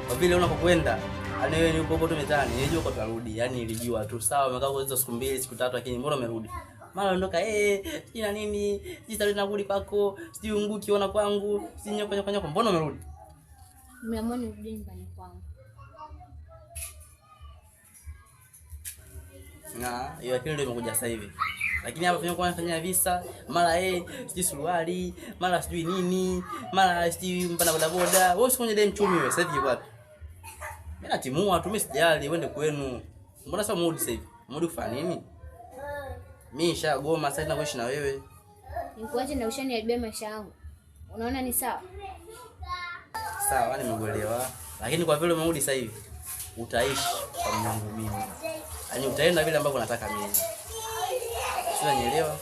Kwa vile unakokwenda, yaani wewe ni upo tu mezani, nilijua kwa utarudi. Yaani nilijua tu sawa umekaa kwa hizo siku mbili, siku tatu lakini mbona umerudi? Mara ondoka sijui na nini, sijui tarudi narudi kwako, sijui mguu kiona kwangu, sijui nyoko nyoko nyoko, mbona umerudi? Nimeamua nirudi nyumbani kwangu. Na hiyo akili ndio imekuja sasa hivi. Lakini hapa tunyo kwa nafanya visa, mara sijui suruali, mara sijui nini, mara sijui mpanda boda boda. Wewe usikonye dem mchumi wewe, sasa hivi wapi? Mimi natimua tu, mimi sijali, uende kwenu. Mbona sasa mood sasa hivi? Mood kufanya nini? Mimi nishagoma sasa kuishi na wewe. Nikuache na ushaniharibia maisha yangu. Unaona ni sawa? Sawa, nimekuelewa. Lakini kwa vile umerudi sasa hivi, utaishi kwa Mungu mimi. Yaani utaenda vile ambavyo nataka mimi. Sio, unanielewa?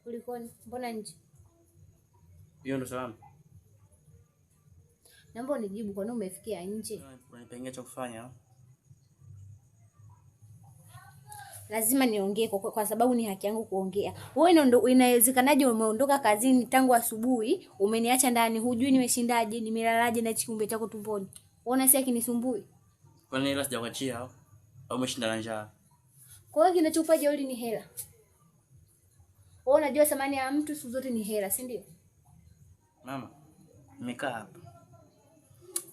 Kulikoni? Mbona nje? Hiyo ndo salamu. Naomba unijibu kwa nini umefikia nje? Unanipangia cha kufanya? Lazima niongee kwa sababu ni haki yangu kuongea. Wewe inawezekanaje umeondoka kazini tangu asubuhi, umeniacha ndani, hujui nimeshindaje, nimelalaje na kiumbe chako tumboni. Unaona si akinisumbui? Kwa nini hela sijakuachia au? Au umeshinda na njaa? Kwa hiyo kinachokupa jeuri ni hela. Wewe unajua thamani ya mtu siku zote ni hela, si ndio? Mama, nimekaa hapa.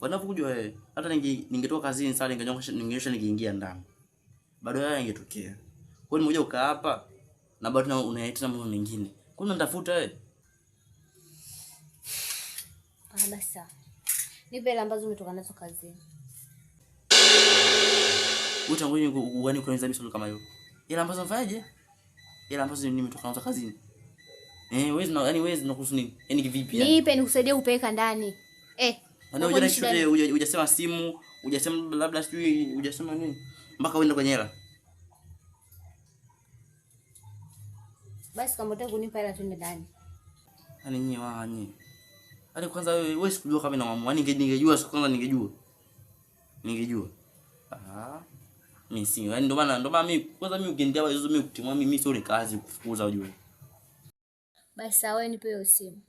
Wanapokuja wewe, hata ningetoka kazini sasa ningenyosha nikiingia ndani. Bado haya yangetokea. Kwa nini mmoja ukaa hapa na bado unaita mambo mengine? Kwa nini unatafuta wewe? Ah, basi sawa. Nipe hela ambazo umetoka nazo kazini. Wewe tangu uani kuanza misuli kama hiyo. Hela ambazo mfanyaje? Hela ambazo nimetoka nazo kazini. Wewe na yani wewe zinakuhusu nini? Yaani kivipi yani? Nipe nikusaidie kupeleka ndani. Yaani Uko ni shida nini? hujasema simu, hujasema labda sijui, hujasema nini? Mpaka uende kwenye hela. Basi kama unataka kunipa hela twende ndani. Yaani nyinyi wa nyinyi. Yaani kwanza wewe sikujua kama na mama, yaani ningejua siku kwanza ningejua. Ningejua. Mimi si, yaani ndio maana mimi kwanza mimi ukiendea hizo mimi kutimua mimi sio kazi kufukuza ujue. Basi sawa, wewe nipe hiyo simu.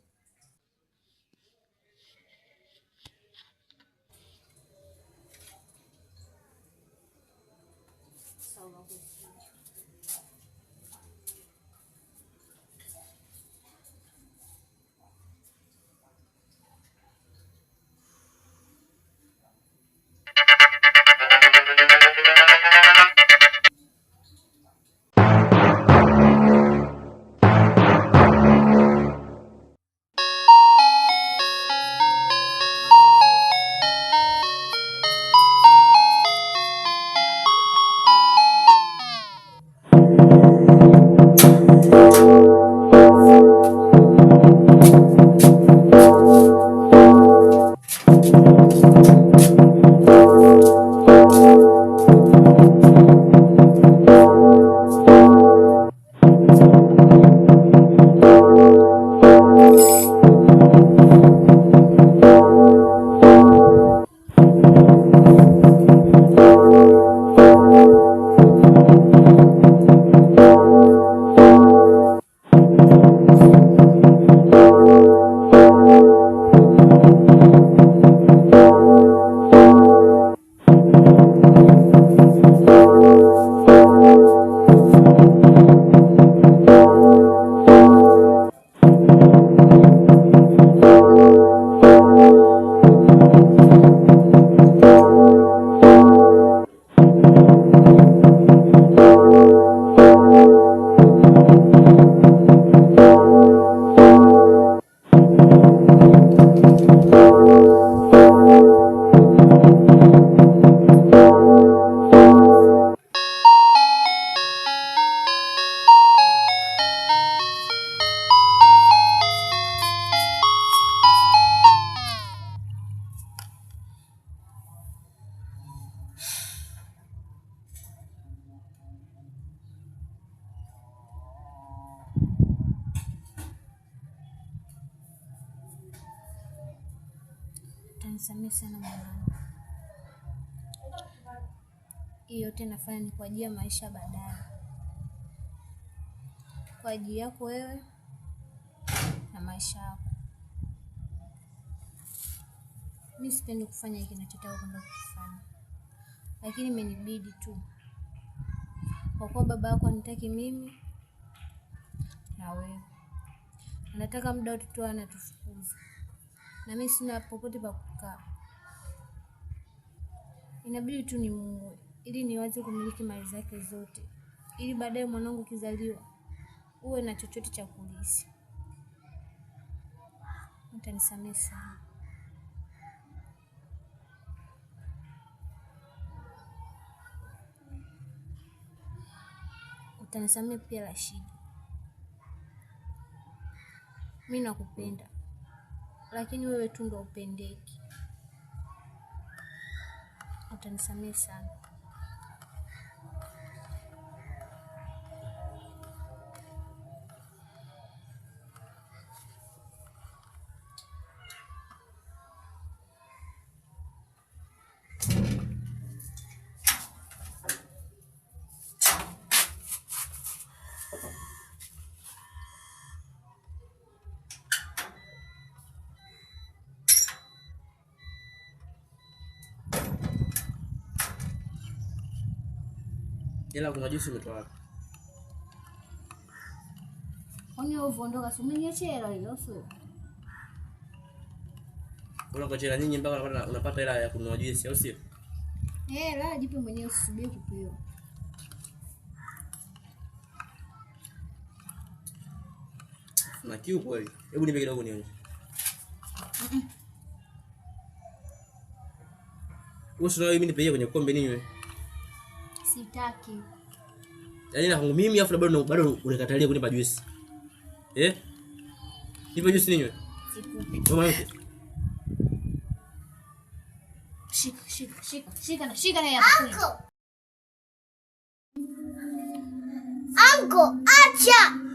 Utanisamehe sana mwanangu. Hii yote nafanya ni kwa ajili ya maisha baadaye, kwa ajili yako wewe na maisha yako. Mi sipendi kufanya hiki ninachotaka kwenda kukifanya, lakini imenibidi tu, kwa kuwa baba yako anitaki mimi na wewe, anataka muda wote tu anatufukuza, na mimi sina popote pa kukaa. Inabidi tu nimuue ili niweze kumiliki mali zake zote, ili baadaye mwanangu kizaliwa uwe na chochote cha kulisi. Utanisamehe sana. Utanisamehe pia Rashidi, mi nakupenda, lakini wewe tu ndo upendeki. Utanisamehe sana. Ila kuna juisi umetoa wapi? Kwani wewe ulivyoondoka si umeniachia hela hiyo sio? Mbona kwa hela nyingi mpaka unapata hela ya kununua juisi au sio? Hela jipe mwenyewe, usisubiri kupewa. Na kiu kweli. Hebu nipe kidogo nionje. Wewe sio mimi nipe kwenye kombe ninywe. Sitaki. Yaani na mimi afu bado unikatalia kunipa juisi. Eh? Nipe juisi ninywe. Sikupi. Wewe mwanamke. Shika, shika, shika, shika na shika na hapa. Anko, acha.